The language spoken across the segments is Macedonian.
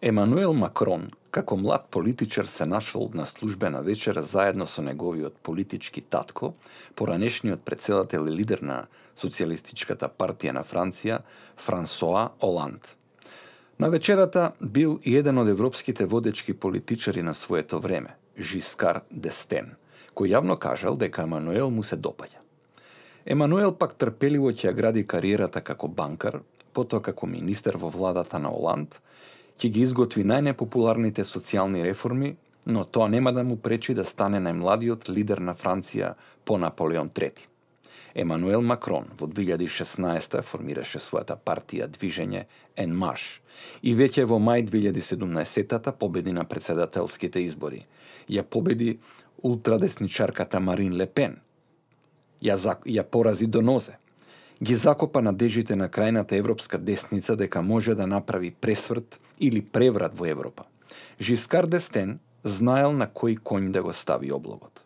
Емануел Макрон, како млад политичар, се нашол на службена вечера заедно со неговиот политички татко, поранешниот председател и лидер на Социјалистичката партија на Франција, Франсоа Оланд. На вечерата бил и еден од европските водечки политичари на своето време, Жискар д'Естен, кој јавно кажал дека Емануел му се допаѓа. Емануел пак трпеливо ќе ја гради кариерата како банкар, потоа како министер во владата на Оланд, ќе ги изготви најнепопуларните социјални реформи, но тоа нема да му пречи да стане најмладиот лидер на Франција по Наполеон III. Емануел Макрон во 2016 формираше својата партија Движење En Marche и веќе во мај 2017 победи на председателските избори. Ја победи ултрадесничарката Марин Ле Пен. Ја порази до нозе. Ги закопа надежите на крајната европска десница дека може да направи пресврт или преврат во Европа. Жискар д'Естен знаел на кој конј да го стави облогот.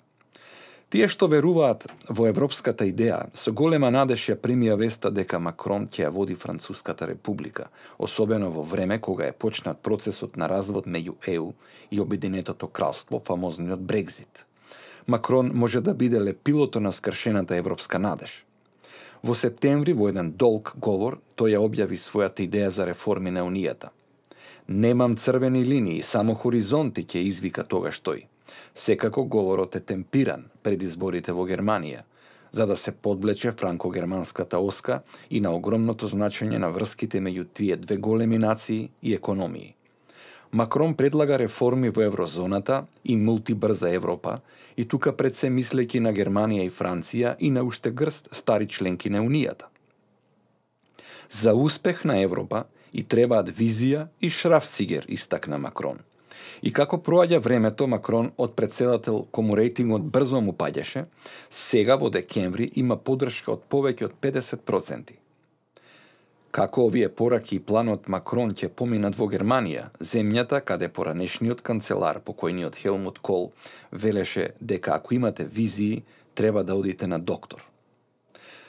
Тие што веруваат во европската идеја, со голема надеж ја примија веста дека Макрон ќе ја води Француската република, особено во време кога е почнат процесот на развод меѓу ЕУ и Обединетото кралство, фамозниот Брекзит. Макрон може да биде лепилото на скршената европска надеж. Во септември, во еден долг говор, тој ја објави својата идеја за реформи на Унијата. Немам црвени линии, само хоризонти, ќе извика тогаш тој. Секако говорот е темпиран пред изборите во Германија, за да се подвлече франко-германската оска и на огромното значење на врските меѓу тие две големи нации и економии. Макрон предлага реформи во еврозоната и мултибрза Европа, и тука пред се мислејќи на Германија и Франција и на уште грст стари членки на Унијата. За успех на Европа и требаат визија и шрафцигер, истакна Макрон. И како проаѓа времето, Макрон од председател кому рейтингот брзо му паѓаше, сега во декември има поддршка од повеќе од 50%. Како овие пораки и планот Макрон ќе поминат во Германија, земјата каде поранешниот канцелар, покојниот Хелмут Кол, велеше дека ако имате визии, треба да одите на доктор.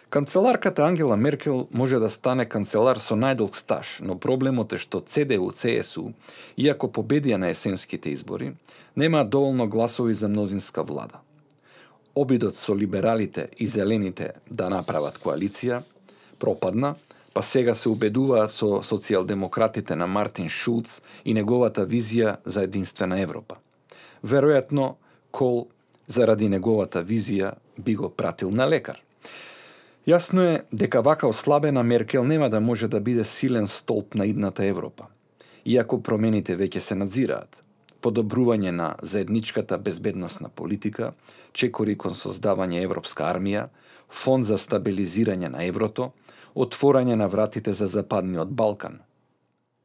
Канцеларката Ангела Меркел може да стане канцелар со најдолг стаж, но проблемот е што ЦДУ-ЦСУ, иако победија на есенските избори, нема доволно гласови за мнозинска влада. Обидот со либералите и зелените да направат коалиција пропадна, па сега се убедуваат со социјалдемократите на Мартин Шулц и неговата визија за единствена Европа. Веројатно, Кол, заради неговата визија, би го пратил на лекар. Јасно е дека вака ослабена Меркел нема да може да биде силен столб на идната Европа. Иако промените веќе се надзираат. Подобрување на заедничката безбедносна политика, чекори кон создавање Европска армија, фонд за стабилизирање на еврото, отворање на вратите за Западниот Балкан.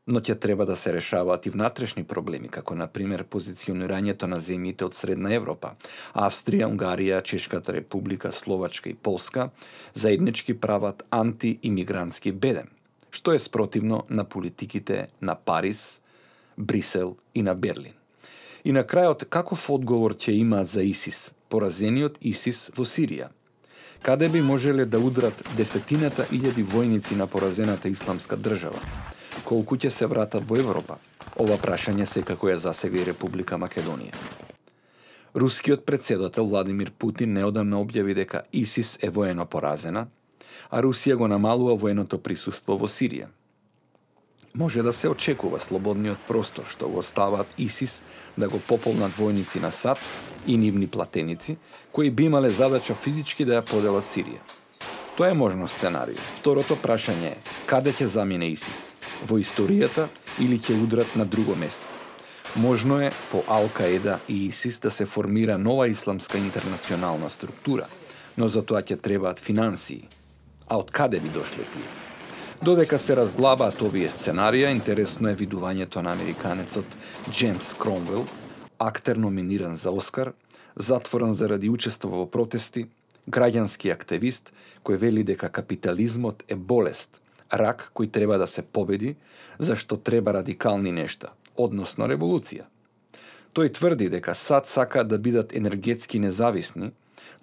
Но ќе треба да се решаваат и внатрешни проблеми, како например позиционирањето на земјите од Средна Европа, Австрија, Унгарија, Чешката република, Словачка и Полска, заеднички прават антиимигрантски бедем, што е спротивно на политиките на Париз, Брисел и на Берлин. И на крајот, каков одговор ќе има за ИСИС, поразениот ИСИС во Сирија? Каде би можеле да удрат десетината илјади војници на поразената исламска држава? Колку ќе се вратат во Европа? Ова прашање секако ја засега и Република Македонија. Рускиот председател Владимир Путин неодамна објави дека ИСИС е воено поразена, а Русија го намалува военото присуство во Сирија. Може да се очекува слободниот простор што го оставаат ИСИС да го пополнат војници на САД и нивни платеници, кои би имале задача физички да ја поделат Сирија. Тоа е можно сценарио. Второто прашање е каде ќе замине ИСИС? Во историјата или ќе удрат на друго место? Можно е по Ал-Каеда и ИСИС да се формира нова исламска интернационална структура, но за тоа ќе требаат финансии. А од каде би дошле тие? Додека се разглабаат овие сценарија, интересно е видувањето на американецот Джеймс Кромвел, актер номиниран за Оскар, затворен заради учество во протести, граѓански активист кој вели дека капитализмот е болест, рак кој треба да се победи, зашто треба радикални нешта, односно револуција. Тој тврди дека САД сака да бидат енергетски независни,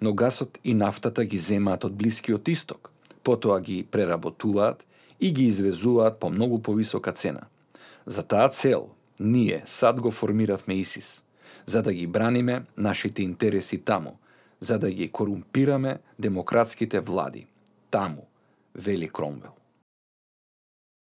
но гасот и нафтата ги земаат од Блискиот Исток, потоа ги преработуваат и ги извезуваат по многу повисока цена. За таа цел, Ние сад го формиравме ИСИС, за да ги браниме нашите интереси таму, за да ги корумпираме демократските влади. Таму, вели Кромвел.